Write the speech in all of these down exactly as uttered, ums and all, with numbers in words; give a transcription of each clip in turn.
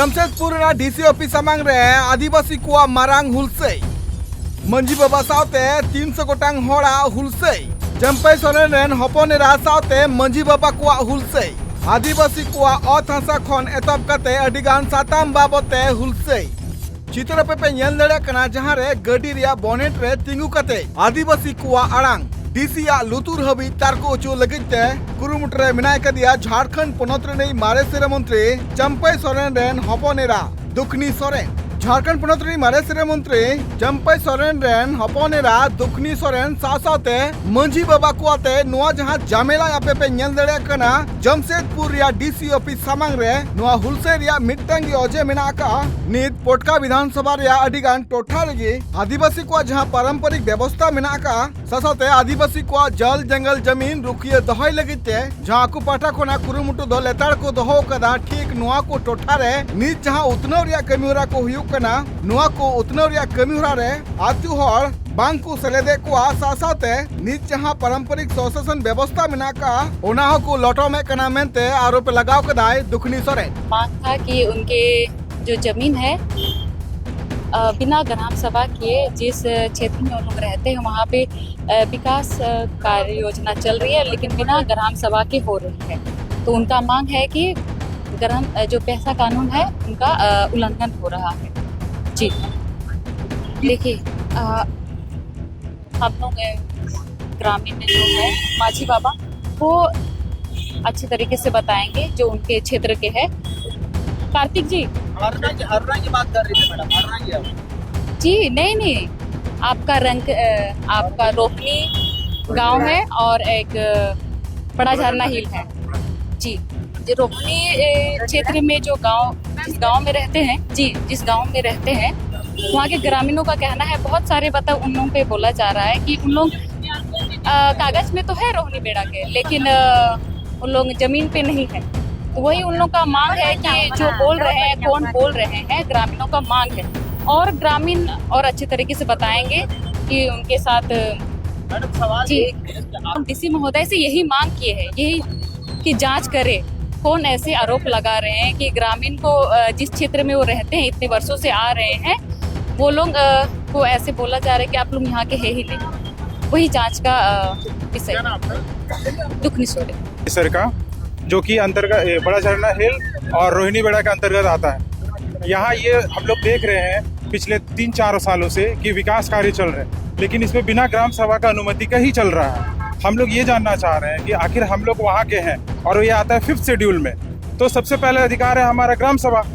ᱡᱟᱢᱥᱮᱫᱽᱯᱩᱨ ᱨᱮᱱᱟᱜ DC office ᱥᱟᱢᱟᱝ ᱨᱮ ᱟᱹᱫᱤᱵᱟᱹᱥᱤ ᱠᱚᱣᱟᱜ ᱢᱟᱨᱟᱝ ᱦᱩᱞᱥᱟᱹᱭ᱾ ᱢᱟᱹᱡᱷᱤ ᱵᱟᱵᱟ ᱥᱟᱶᱛᱮ ᱛᱤᱱᱥᱚ ᱜᱚᱴᱟᱝ ᱦᱚᱲᱟᱜ ᱦᱩᱞᱥᱟᱹᱭ᱾ ᱪᱟᱢᱯᱟᱭ ᱥᱚᱨᱮᱱ ᱨᱮᱱ ᱦᱚᱯᱚᱱ ᱮᱨᱟ ᱥᱟᱶᱛᱮ ᱢᱟᱹᱡᱷᱤ ᱵᱟᱵᱟ ᱠᱚᱣᱟᱜ ᱦᱩᱞᱥᱟᱹᱭ᱾ ᱟᱹᱫᱤᱵᱟᱹᱥᱤ ᱠᱚᱣᱟᱜ ᱚᱛ ᱦᱟᱥᱟ ᱠᱷᱚᱱ ᱮᱛᱚᱦᱚᱵ ᱠᱟᱛᱮ ᱟᱹᱰᱤ ᱜᱟᱱ ᱥᱟᱛᱟᱢ ᱵᱟᱵᱚᱛ ᱛᱮ ᱦᱩᱞᱥᱟᱹᱭ᱾ ᱪᱤᱛᱟᱹᱨ ᱟᱯᱮ ᱯᱮ ᱧᱮᱞ ᱫᱟᱲᱮᱭᱟᱜ ᱠᱟᱱᱟ, ᱡᱟᱦᱟᱸ ᱨᱮ ᱜᱟᱹᱰᱤ ᱨᱮᱭᱟᱜ ᱵᱚᱱᱮᱴ ᱨᱮ ᱛᱤᱸᱜᱩ ᱠᱟᱛᱮ ᱟᱹᱫᱤᱵᱟᱹᱥᱤ ᱠᱚᱣᱟᱜ ᱟᱲᱟᱝ ᱰᱤᱥᱤ ᱭᱟᱜ ᱞᱩᱛᱩᱨ ᱦᱟᱹᱵᱤᱡ ᱛᱟᱨᱠᱚ ᱦᱚᱪᱚ ᱞᱟᱹᱜᱤᱫ ᱛᱮ ᱠᱩᱨᱩᱢᱩᱴᱩ ᱨᱮ ᱢᱮᱱᱟᱭ ᱠᱟᱫᱮᱭᱟ ᱡᱷᱟᱲᱠᱷᱚᱸᱰ ᱯᱚᱱᱚᱛ ᱨᱤᱱᱤᱡ ᱢᱟᱨᱮ ᱥᱤᱨᱟᱹ ᱢᱚᱱᱛᱨᱤ ᱪᱟᱢᱯᱟᱭ ᱥᱚᱨᱮᱱ ᱨᱮᱱ ᱦᱚᱯᱚᱱ ᱮᱨᱟ ᱫᱩᱠᱷᱱᱤ ᱥᱚᱨᱮᱱ᱾ ᱡᱷᱟᱲᱠᱷᱚᱸᱰ ᱯᱚᱱᱚᱛ ᱨᱤᱱᱤᱡ ᱢᱟᱨᱮ ᱥᱤᱨᱟᱹ ᱢᱚᱱᱛᱨᱤ ᱪᱟᱢᱯᱟᱭ ᱥᱚᱨᱮᱱ ᱨᱮᱱ ᱦᱚᱯᱚᱱ ᱮᱨᱟ ᱫᱩᱠᱷᱱᱤ ᱥᱚᱨᱮᱱ ᱥᱟᱶ ᱥᱟᱶᱛᱮ ᱢᱟᱹᱡᱷᱤ ᱵᱟᱵᱟ ᱠᱚ ᱟᱛᱮ ᱱᱚᱣᱟ ᱡᱟᱦᱟᱸ ᱡᱟᱢᱮᱞᱟ ᱟᱯᱮ ᱯᱮ ᱧᱮᱞ ᱫᱟᱲᱮᱭᱟᱜ ᱠᱟᱱᱟ ᱡᱟᱢᱥᱮᱫᱽᱯᱩᱨ ᱨᱮᱭᱟᱜ ᱰᱤᱥᱤ ᱚᱯᱷᱤᱥ ᱥᱟᱢᱟᱝ ᱨᱮ, ᱱᱚᱣᱟ ᱦᱩᱞᱥᱟᱹᱭ ᱨᱮᱭᱟᱜ ᱢᱤᱫᱴᱟᱝ ᱜᱮ ᱚᱡᱮ ᱢᱮᱱᱟᱜ ᱟᱠᱟᱫᱼᱟ᱾ ᱱᱤᱛ ᱯᱚᱴᱠᱟ ᱵᱤᱫᱷᱟᱱ ᱥᱚᱵᱷᱟ ᱨᱮᱭᱟᱜ ᱟᱹᱰᱤ ᱜᱟᱱ ᱴᱚᱴᱷᱟ ᱨᱮᱜᱮ ᱟᱹᱫᱤᱵᱟᱹᱥᱤ ᱠᱚᱣᱟᱜ ᱡᱟᱦᱟᱸ ᱯᱟᱨᱚᱢᱯᱚᱨᱤᱠ ᱵᱮᱵᱚᱥᱛᱟ ᱢᱮᱱᱟᱜ ᱟᱠᱟᱫᱼᱟ, ᱥᱟᱶ ᱥᱟᱶᱛᱮ ᱟᱹᱫᱤᱵᱟᱹᱥᱤ ᱠᱚᱣᱟᱜ ᱡᱚᱞ ᱡᱟᱝᱜᱚᱞ ᱡᱟᱢᱤᱱ ᱨᱩᱠᱷᱤᱭᱟᱹ ᱫᱚᱦᱚᱭ ᱞᱟᱹᱜᱤᱫ ᱛᱮ ᱡᱟᱦᱟᱸ ᱟᱠᱚ ᱯᱟᱦᱴᱟ ᱠᱷᱚᱱᱟᱜ ᱠᱩᱨᱩᱢᱩᱴᱩ ᱫᱚ ᱞᱮᱛᱟᱲ ᱠᱚ ᱫᱚᱦᱚ ᱟᱠᱟᱫᱟ, ᱴᱷᱤᱠ ᱱᱚᱣᱟ ᱠᱚ ᱴᱚᱴᱷᱟ ᱨᱮ ᱱᱤᱛ ᱡᱟᱦᱟᱸ ᱩᱛᱱᱟᱹᱣ ᱨᱮᱭᱟᱜ ᱠᱟᱹᱢᱤ ᱦᱚᱨᱟ ᱠᱚ ᱦᱩᱭᱩᱜ ᱠᱟᱱᱟ, ᱱᱚᱣᱟ ᱠᱚ ᱩᱛᱱᱟᱹᱣ ᱨᱮᱭᱟᱜ ᱠᱟᱹᱢᱤ ᱦᱚᱨᱟ ᱨᱮ ᱟᱹᱛᱩ ᱦᱚᱲ ᱵᱟᱝ ᱠᱚ ᱥᱮᱞᱮᱫᱮᱫ ᱠᱚᱣᱟ᱾ ᱥᱟᱶ ᱥᱟᱶᱛᱮ ᱱᱤᱛ ᱡᱟᱦᱟᱸ ᱯᱟᱨᱚᱢᱯᱚᱨᱤᱠ ᱥᱚᱥᱟᱥᱚᱱ ᱵᱮᱵᱚᱥᱛᱟ ᱢᱮᱱᱟᱜ ᱟᱠᱟᱫᱼᱟ, ᱚᱱᱟ ᱦᱚᱸᱠᱚ ᱞᱚᱴᱚᱢᱮᱫ ᱠᱟᱱᱟ ᱢᱮᱱᱛᱮ ᱟᱨᱚᱯ ᱮ ᱞᱟᱜᱟᱣ ᱠᱮᱫᱟᱭ ᱫᱩᱠᱷᱱᱤ ᱥᱚᱨᱮᱱ᱾ मांग था कि उनके जो जमीन है, अ, बिना ग्राम सभा के जिस क्षेत्र में उन लोग रहते हैं, वहाँ पे, अ, विकास, अ, कार्य योजना चल रही है, लेकिन बिना ग्राम सभा के हो रही है। तो उनका मांग है कि ग्राम, अ, जो पैसा कानून है, उनका, अ, उल्लंघन हो रहा है। जी। देखिए, अ, हम लोग, अ, ग्रामीण में जो है माझी बाबा, वो अच्छे तरीके से बताएंगे जो उनके क्षेत्र के है। कार्तिक जी। हरना की, हरना की बात कर रही थी मैडम, हरना की आप। जी, नहीं, नहीं, आपका रंग, अ, आपका रोपनी गांव है और एक, अ, बड़ा झरना हिल है। जी, ये रोपनी, अ, क्षेत्र में जो गांव, जिस गांव में रहते हैं, जी, जिस गांव में रहते हैं, वहाँ के ग्रामीणों का कहना है, बहुत सारे, मतलब, उन लोगों पे बोला जा रहा है कि उन लोग, अ, कागज में तो है रोहनी बेड़ा के, लेकिन, अ, उन लोग जमीन पे नहीं है। तो वही उन लोग का मांग है कि जो बोल रहे हैं, कौन बोल रहे हैं, ग्रामीणों का मांग है। और ग्रामीण और अच्छे तरीके से बताएंगे कि उनके साथ, मैडम, सवाल जी, एक है कि आप हम डीसी महोदय से यही मांग किए हैं, यही कि जांच करे कौन ऐसे आरोप लगा रहे हैं कि ग्रामीण को, अ, जिस क्षेत्र में वो रहते हैं, इतने वर्षों से आ रहे हैं, वो लोग, अ, को ऐसे बोला जा रहा है कि आप लोग यहाँ के हैं ही नहीं। वही जांच का, अ, विषय। दुखनी सोरेन। सर का, जो कि अंतर्गत, ए, बड़ा झरना हिल और रोहिणी बेड़ा के अंतर्गत आता है। यहाँ ये हम लोग देख रहे हैं पिछले तीन चार सालों से कि विकास कार्य चल रहे हैं, लेकिन इसमें बिना ग्राम सभा का अनुमति का ही चल रहा है। हम लोग ये जानना चाह रहे हैं कि आखिर हम लोग वहाँ के हैं और ये आता है फिफ्थ शेड्यूल में, तो सबसे पहले अधिकार है हमारा ग्राम सभा।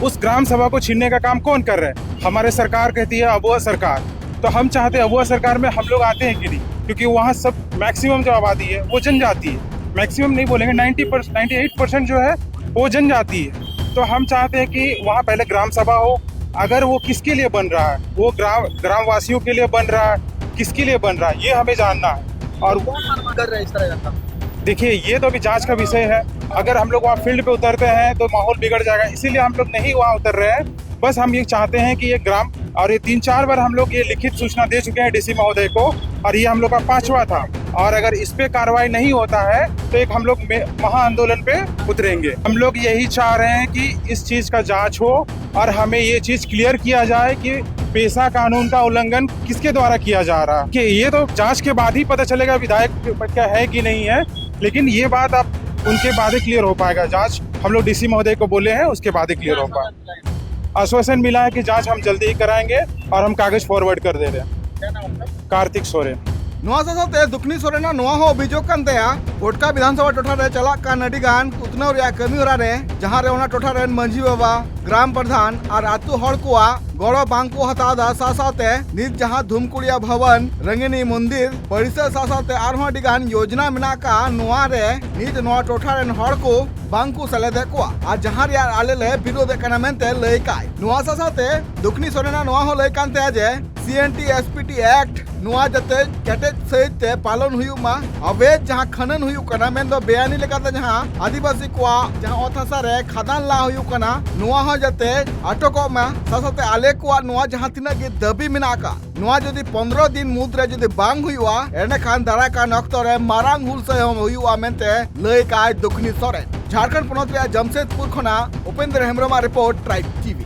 उस ग्राम सभा को छीनने का काम कौन कर रहे हैं? हमारे सरकार कहती है अबुआ सरकार। तो हम चाहते हैं अबुआ सरकार में हम लोग आते हैं कि नहीं, क्योंकि वहाँ सब मैक्सिमम जो आबादी है वो जनजाति है। मैक्सिमम नहीं बोलेंगे, ninety percent, ninety eight percent जो है वो जनजाति है। तो हम चाहते हैं कि वहाँ पहले ग्राम सभा हो। अगर वो किसके लिए बन रहा है, वो ग्राम ग्रामवासियों के लिए बन रहा है, किसके लिए बन रहा है, ये हमें जानना है। और कौन मानव कर रहा है इस तरह का काम? देखिए, ये तो अभी जांच का विषय है। अगर हम लोग वहाँ फील्ड पे उतरते हैं तो माहौल बिगड़ जाएगा, इसीलिए हम लोग नहीं वहाँ उतर रहे हैं। बस हम ये चाहते हैं कि ये ग्राम, और ये तीन चार बार हम लोग ये लिखित सूचना दे चुके हैं डीसी महोदय को, और ये हम लोग का पांचवा था। और अगर इस पे कार्रवाई नहीं होता है तो एक हम लोग मे- महा आंदोलन पे उतरेंगे। हम लोग यही चाह रहे हैं कि इस चीज का जांच हो और हमें ये चीज क्लियर किया जाए कि पेसा कानून का उल्लंघन किसके द्वारा किया जा रहा है। कि ये तो जांच के बाद ही पता चलेगा विधायक का है कि नहीं है, लेकिन ये बात आप उनके बाद ही क्लियर हो पाएगा। जांच हम लोग डीसी महोदय को बोले हैं, उसके बाद ही क्लियर हो पाएगा। आश्वासन मिला है कि जांच हम जल्दी ही कराएंगे और हम कागज फॉरवर्ड कर दे रहे हैं। कार्तिक सोरेन। ᱱᱚᱣᱟ ᱥᱟᱶ ᱥᱟᱶᱛᱮ ᱫᱩᱠᱷᱱᱤ ᱥᱚᱨᱮᱱᱟᱜ ᱱᱚᱣᱟ ᱦᱚᱸ ᱚᱵᱷᱤᱡᱳᱜᱽ ᱠᱟᱱ ᱛᱟᱭᱟ, ᱯᱚᱴᱠᱟ ᱵᱤᱫᱷᱟᱱ ᱥᱚᱵᱷᱟ ᱴᱚᱴᱷᱟ ᱨᱮ ᱪᱟᱞᱟᱜ ᱠᱟᱱ ᱟᱹᱰᱤ ᱜᱟᱱ ᱩᱛᱱᱟᱹᱣ ᱨᱮᱭᱟᱜ ᱠᱟᱹᱢᱤ ᱦᱚᱨᱟ ᱨᱮ, ᱡᱟᱦᱟᱸ ᱨᱮ ᱚᱱᱟ ᱴᱚᱴᱷᱟ ᱨᱮᱱ ᱢᱟᱹᱡᱷᱤ ᱵᱟᱵᱟ, ᱜᱨᱟᱢ ᱯᱨᱚᱫᱷᱟᱱ ᱟᱨ ᱟᱹᱛᱩ ᱦᱚᱲ ᱠᱚᱣᱟᱜ ᱜᱚᱲᱚ ᱵᱟᱝ ᱠᱚ ᱦᱟᱛᱟᱣ ᱮᱫᱟ᱾ ᱥᱟᱶ ᱥᱟᱶᱛᱮ ᱱᱤᱛ ᱡᱟᱦᱟᱸ ᱫᱷᱩᱢᱠᱩᱲᱤᱭᱟ ᱵᱷᱚᱵᱚᱱ, ᱨᱟᱝᱜᱤᱱᱤ ᱢᱚᱱᱫᱤᱨ ᱯᱚᱨᱤᱥᱚᱨ ᱥᱟᱶ ᱥᱟᱶᱛᱮ ᱟᱨᱦᱚᱸ ᱟᱹᱰᱤ ᱜᱟᱱ ᱭᱳᱡᱽᱱᱟ ᱢᱮᱱᱟᱜ ᱟᱠᱟᱫ, ᱱᱚᱣᱟ ᱨᱮ ᱱᱤᱛ ᱱᱚᱣᱟ ᱴᱚᱴᱷᱟ ᱨᱮᱱ ᱦᱚᱲ ᱠᱚ ᱵᱟᱝ ᱠᱚ ᱥᱮᱞᱮᱫᱮᱫ ᱠᱚᱣᱟ ᱟᱨ ᱡᱟᱦᱟᱸ ᱨᱮᱭᱟᱜ ᱟᱞᱮ ᱞᱮ ᱵᱤᱨᱳᱫᱷᱮᱫ ᱠᱟᱱᱟ ᱢᱮᱱᱛᱮ ᱞᱟᱹᱭ ᱠᱟᱭ᱾ ᱱᱚᱣᱟ ᱥᱟᱶ ᱥᱟᱶᱛᱮ ᱫᱩᱠᱷᱱᱤ ᱥᱚᱨᱮᱱᱟᱜ ᱱᱚᱣᱟ ᱦᱚᱸ ᱞᱟᱹᱭ ᱠᱟᱱ ᱛᱟᱭᱟ ᱡᱮ C N T S P T act ᱱᱚᱣᱟ ᱡᱟᱛᱮ ᱠᱮᱴᱮᱡ ᱥᱟᱹᱦᱤᱡ ᱛᱮ ᱯᱟᱞᱚᱱ ᱦᱩᱭᱩᱜ ᱢᱟ᱾ ᱚᱵᱮᱫ ᱡᱟᱦᱟᱸ ᱠᱷᱟᱱᱟᱱ ᱦᱩᱭᱩᱜ ᱠᱟᱱᱟ, ᱢᱮᱱᱫᱚ ᱵᱮᱟᱭᱤᱱᱤ ᱞᱮᱠᱟᱛᱮ ᱡᱟᱦᱟᱸ ᱟᱹᱫᱤᱵᱟᱹᱥᱤ ᱠᱚᱣᱟᱜ ᱡᱟᱦᱟᱸ ᱚᱛ ᱦᱟᱥᱟ ᱨᱮ ᱠᱷᱟᱫᱟᱱ ᱞᱟ ᱦᱩᱭᱩᱜ ᱠᱟᱱᱟ, ᱱᱚᱣᱟ ᱦᱚᱸ ᱡᱟᱛᱮ ᱟᱴᱚᱠᱚᱜ ᱢᱟ᱾ ᱥᱟᱶ ᱥᱟᱶᱛᱮ ᱟᱞᱮ ᱠᱚᱣᱟᱜ ᱱᱚᱣᱟ ᱡᱟᱦᱟᱸ ᱛᱤᱱᱟᱹᱜ ᱜᱮ ᱫᱟᱹᱵᱤ ᱢᱮᱱᱟᱜ ᱟᱠᱟᱫ, ᱱᱚᱣᱟ ᱡᱩᱫᱤ ᱯᱚᱱᱫᱽᱨᱚ ᱫᱤᱱ ᱢᱩᱫᱽ ᱨᱮ ᱡᱩᱫᱤ ᱵᱟᱝ ᱦᱩᱭᱩᱜᱼᱟ, ᱮᱸᱰᱮᱠᱷᱟᱱ ᱫᱟᱨᱟᱭ ᱠᱟᱱ ᱚᱠᱛᱚ ᱨᱮ ᱢᱟᱨᱟᱝ ᱦᱩᱞᱥᱟᱹᱭ ᱦᱚᱸ ᱦᱩᱭᱩᱜᱼᱟ ᱢᱮᱱᱛᱮ ᱞᱟᱹᱭ ᱠᱟᱭ ᱫᱩᱠᱷᱱᱤ ᱥᱚᱨᱮᱱ᱾ ᱡᱷᱟᱲᱠᱷᱚᱸᱰ ᱯᱚᱱᱚᱛ ᱨᱮᱭᱟᱜ ᱡᱟᱢᱥᱮᱫᱽᱯᱩᱨ ᱠᱷᱚᱱᱟᱜ ᱩᱯᱮᱱᱫᱨᱚ ᱦᱮᱢᱵᱨᱚᱢᱟᱜ ᱨᱤᱯᱳᱨᱴ, ᱴᱨᱟᱭᱤᱵᱽ ᱴᱤᱵᱷᱤ᱾